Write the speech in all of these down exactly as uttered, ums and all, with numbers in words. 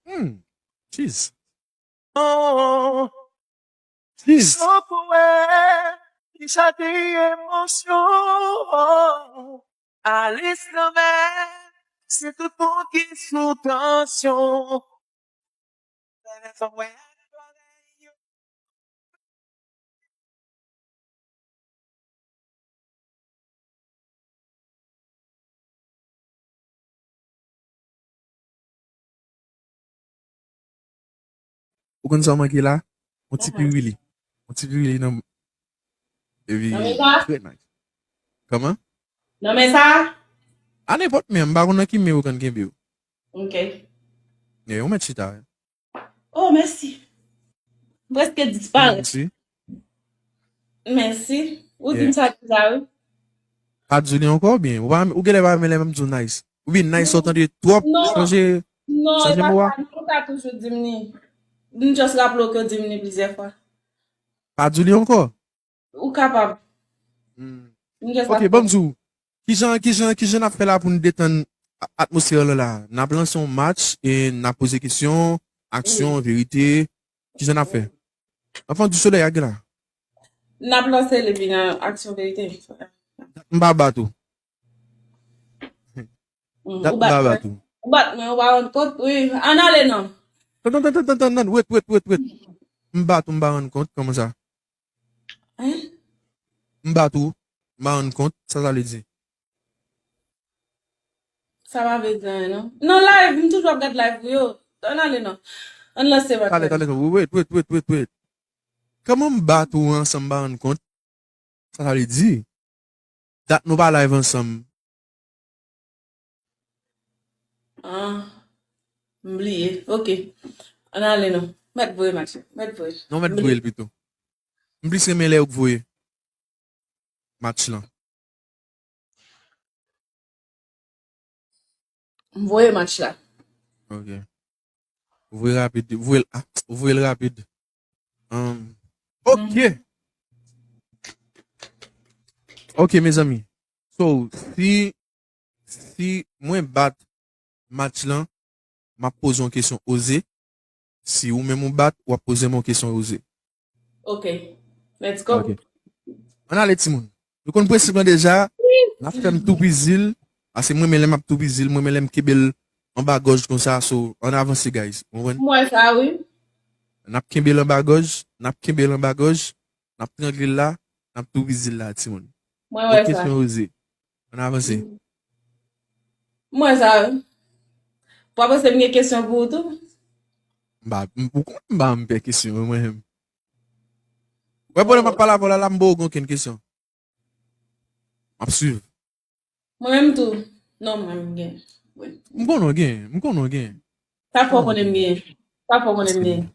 Hmm. Jeez. Oh, jeez. Sa pou wè, ki sa ki emosyon. Alis lanmè, se tout moun ki sou tansyon. Ou konn sa w manke la? Yon ti piwili. Yon ti piwili nan. Epi, trè nice. Kòman? Nan men sa? A nenpòt men, m pa konn nan ki men ou konn kenbe yo. Ok. Yon mèt chita. Oh, mèsi. M prèske disparèt. Mèsi. Mèsi. Ou di m sa deja, wi. Pa di li ankò, oubyen? Ou pa, ou genlè pa renmen lè m di w nice. Oubyen nice, ou tande twòp, chanje, chanje mo a? Non, e pa sa, non, ou ka toujou di m li. M just raple w ke w di m li plizyè fwa. Pa di li ankò? Ou kapab. Hmm. Ok, ban m di w. Kijan, kijan, kijan n ap fè la pou n detann a-, atmosfè lan la? N ap lanse yon match e n ap poze kesyon, aksyon, verite. Kijan n ap fè? Enfant du Soleil, a gen la? N ap lanse l epi nan aksyon, verite. M pa bat ou. Dat m pa bat ou. Ou bat mwen, ou pa rann kont. Wi, ann ale non. Tann, tann, tann, tann, tann, tann, wait, wait, wait, wait. M bat ou, m pa rann kont, kòman sa? Hein? M bat ou, m pa rann kont, sa sa vle di? Sa pa vle di anyen, non. Nan live, m toujou ap gad live ou yo. Ann ale non. Ann lanse match la. Talè, talè, wait, wait, wait, wait, wait. Kòman m bat ou ansanm m pa rann kont? Sa sa vle di? Dat nou pa live ansanm. Ah, m bliye. Ok. Ann ale non. Mèt voye match la. Mèt voye. Non, mèt voye l pito. M plis renmen lè ou k voye match lan. M voye match la. Ok. Voye rapid. Voye l, ah, voye l rapid. Um, ok. Ok, mezanmi. So, si, si mwen bat match lan, m ap poze yon kesyon oze. Si ou menm ou bat, w ap poze m yon kesyon oze. Ok. Let's go. Ok. Ann ale, timoun. Nou konn prensip lan deja. N ap fè m toupizi l. Paske mwen renmen lè m ap toupizi l. Mwen renmen lè m kenbe l anba gòj konsa. So, ann avanse, guys. Ou konprann? M wè sa, wi. N ap kenbe l anba gòj. N ap kenbe l anba gòj. N ap trangle l la. N ap toupizi l la, timoun. Mwen wè sa. Kesyon oze. Ann avanse. M wè sa, wi. Ou pa panse m gen kesyon pou ou tou? M pa, m, ou konn m pa renmen pè kesyon, mwen menm. Wè, pandan m ap pale avè w la, la, m ba w okenn kesyon. M ap swiv. Mwen menm tou. Non, mwen menm gen. Wi. M konnen w gen, m konnen w gen. Sa fè w konnen m gen. Sa fè w konnen m gen.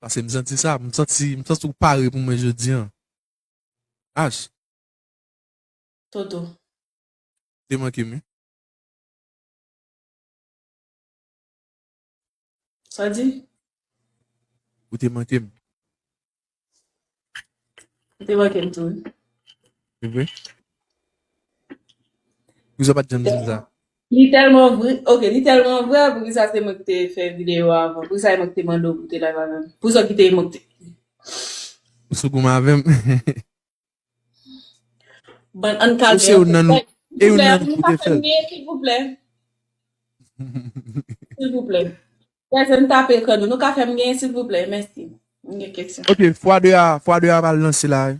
Paske m santi sa, m santi, m santi w pare pou mwen jodi a. Ach. Toto. Te manke m, wi. Sa w di? Ou te manke m. Ou te manke m tou, wi. Se vre? Poukisa w pa t janm di m sa? Li tèlman vre, ok, li tèlman vre, poukisa se mwen ki te fè videyo a avan? Poukisa se mwen ki te mande w pou te live avè m? Poukisa w kite mwen ki te... Ou sou goumen avè m? Bon, ann kalme. Ou se youn nan nou, e youn nan nou ki te fè l. Silvouplè. Silvouplè. Guys, ann tape ekran nou. Nou ka fè m genyen, silvouplè. Mèsi. M gen kesyon. Ok, fwa de a, fwa de a pral lanse la, wi.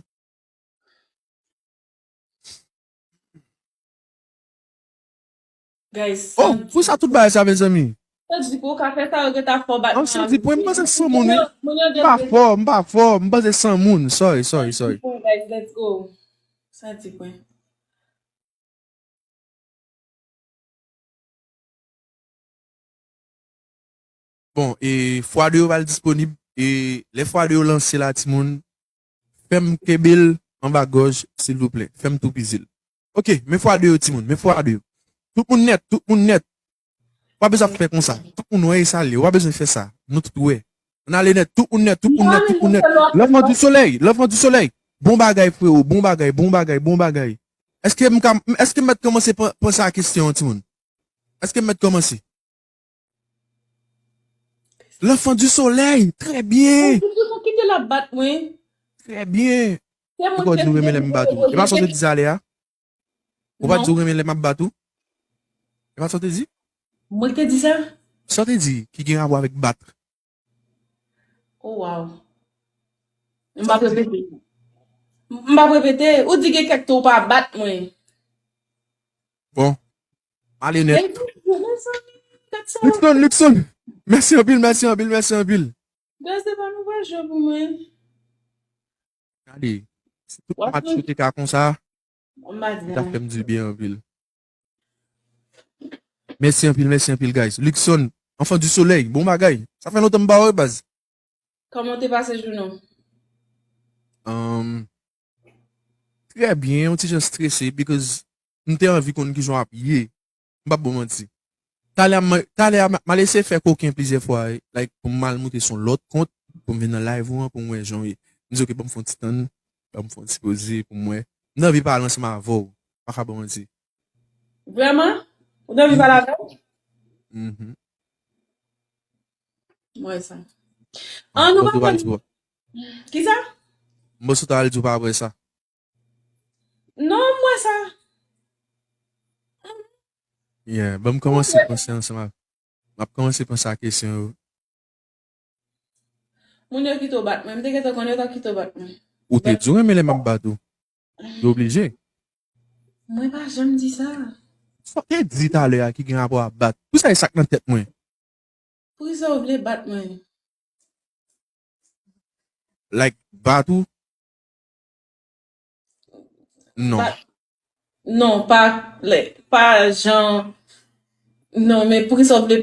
Guys, oh, pou sa tout bagay sa, mezanmi? Santi pou w ka fè sa, yo gentan fò bat. Non, Santi pou, m panse san moun, wi. M pa fò, m pa fò, m panse san moun. Sorry, sorry, sorry. Santi pou, guys, let's go. Santi pou. Bon, e fwa de yo pral disponib, e lè fwa de yo lanse la, timoun, fè m kenbe l anba gòj, silvouplè. Fè m toupizi l. Ok, men fwa de yo, timoun, men fwa de yo. Tout moun nèt, tout moun nèt. W pa bezwen ap fè konsa. Tout moun wè e sa l ye. W pa bezwen fè sa. Nou tout wè. Ann ale nèt, tout moun nèt, tout moun nèt, tout moun nèt. L'enfant du soleil, l'enfant du soleil. Bon bagay, frewo, bon bagay, bon bagay, bon bagay. Èske m ka, èske m mèt kòmanse pan-, panse a kesyon an, timoun? Èske m mèt kòmanse? L'enfant du soleil, trè byen. Ou kite l ap bat mwen. Trè byen. Se Poukwa w di w renmen lè m bat ou? E pa sa w te di sa lè a? Ou pa di w renmen lè m ap bat ou? E pa sa w te di? Mwen ki te di sa? Sa w te di ki gen rapò avèk bat? Oh wow. M p ap repete. M p ap repete. Ou di gen kèk tou ou pa bat mwen. Bon. Ale nèt. Luckson, Luckson. Mèsi anpil, mèsi anpil, mèsi anpil. Gade pa nou pa jwe pou mwen. Gade, si tout match yo te ka konsa, Mwen pa di li ta fè m di byen anpil. Mèsi anpil, mèsi anpil, guys. Luckson, enfant du soleil, bon bagay. Sa fè lontan m pa wè, baz. Kòman w te pase jounen w? Um, trè byen, yon ti jan strese, because m te anvi konn kijan w ap ye. M p ap ba w manti. Talè a, m- talè a, m- m al eseye fè koken plizyè fwa, like, pou m al moute sou lòt kont, pou m vin nan live ou an, pou m wè jan w ye. M di, "Ok, ban m fè yon ti tann, ban m fè yon ti poze pou m wè." M t anvi pale ansanm avè w, pa ka ba w manti. Vrèman? Ou t anvi pale avè m? Mhm. M wè sa. An, nou pa konn. Kisa? M panse w ta al di w pa wè sa. Non, m wè sa. Yeah, ban m kòmanse panse ansanm avè. M ap kòmanse panse a kesyon yo. Moun yo kite w bat mwen. M te gentan konnen yo t ap kite w bat mwen. Ou te di w renmen lè m ap bat ou. Yo oblije. Mwen pa janm di sa. Sa w te di talè a ki gen rapò a bat. Pou sa e sa k nan tèt mwen. Poukisa w vle bat mwen? Like, bat ou? Non. Bat- Non, pa, like, pa jan. Non, men poukisa w vle.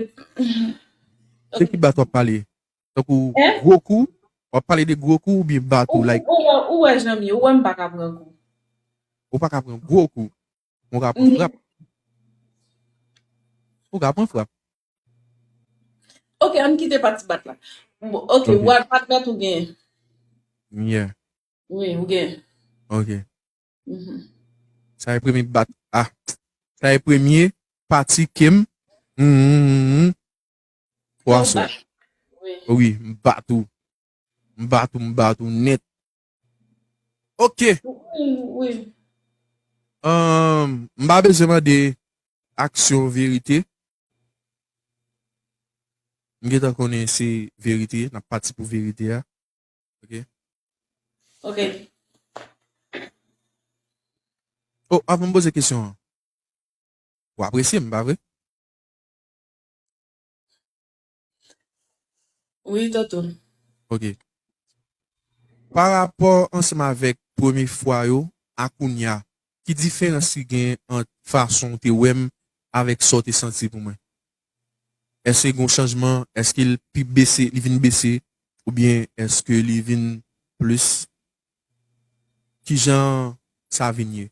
De ki bat w ap pale? Tankou Hein? Gwo kou? W ap pale de gwo kou oubyen bat ou? Ou, Like, ou, wè- ou wè jan m ye, ou wè m pa ka pran kou. Ou pa ka pran gwo kou. Ou ka pran Mhm. frap. Ou ka pran frap. Ok, ann kite pati bat la. Bon, ok, Ok. Wad bat bat ou gen. Yeah. Wi, ou gen. Ok. Mhm. Sa e premye bat. Ah. Sa e premye pati ke m. Mm, mm, mm, mm. Pwason. Wi. Wi, m bat ou. M bat ou, m bat ou nèt. Ok. Wi, wi. Um, m pa bezwen mande aksyon verite. M gentan konnen se verite, n ap pati pou verite a. Ok. Ok. Oh, avan m poze kesyon an. Ou apresye m, pa vre? Wi, tonton. Ok. Pa rapò ansanm avèk premye fwa yo a kounya, ki diferans ki gen ant fason w te wè m avèk sa w te santi pou mwen? Èske gen yon chanjman? Èske l pi bese, li vin bese? Oubyen èske li vin plis? Kijan sa vin ye?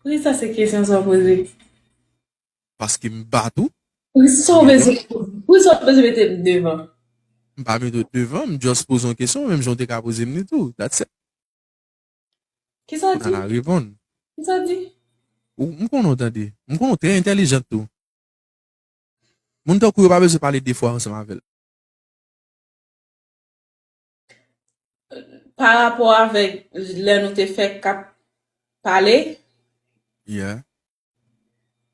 Poukisa se kesyon sa w poze? Paske m bat ou. Poukisa w bezwen, poukisa w bezwen mete m devan? M pa mete w devan, m just poze yon kesyon, menm jan w te ka poze m li tou. That's it. Kisa w Ou nan di? La reponn. Kisa w di? Ou, m konnen w tande. M konnen w trè entèlijan tou. Moun tankou yo pa bezwen pale de fwa ansanm avè l. Pa rapò avèk lè nou te fèk ap pale, Yeah.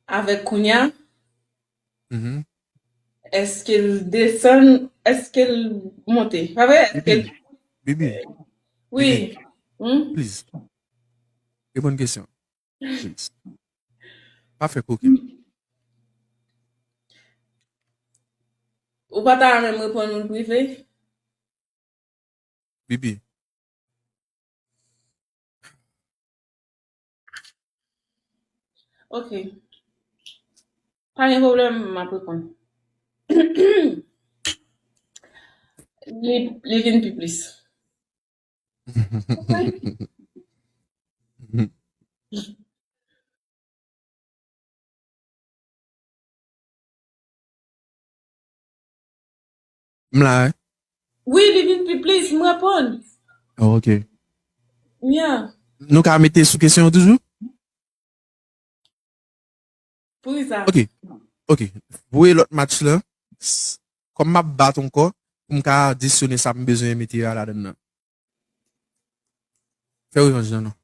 avèk kounya, Mhm. èske l desann, èske l monte? Pa vre? Èske l... Bibi, Bibi, Wi. Hmm? Please. Reponn kesyon. Please. Pa fè koken. Ou pa ta renmen m reponn moun prive? Bibi. Ok. Pa gen pwoblèm, m ap reponn. Li, li vin pi plis. M la, wi. Wi, li vin pi plis, m reponn. Oh, ok. Yeah. Nou ka mete sou kesyon an toujou? Poukisa? Ok. Ok. Voye lòt match la. s- kòm m ap bat ankò pou m ka adisyone sa m bezwen mete a ladann nan. Fè revanj nan non.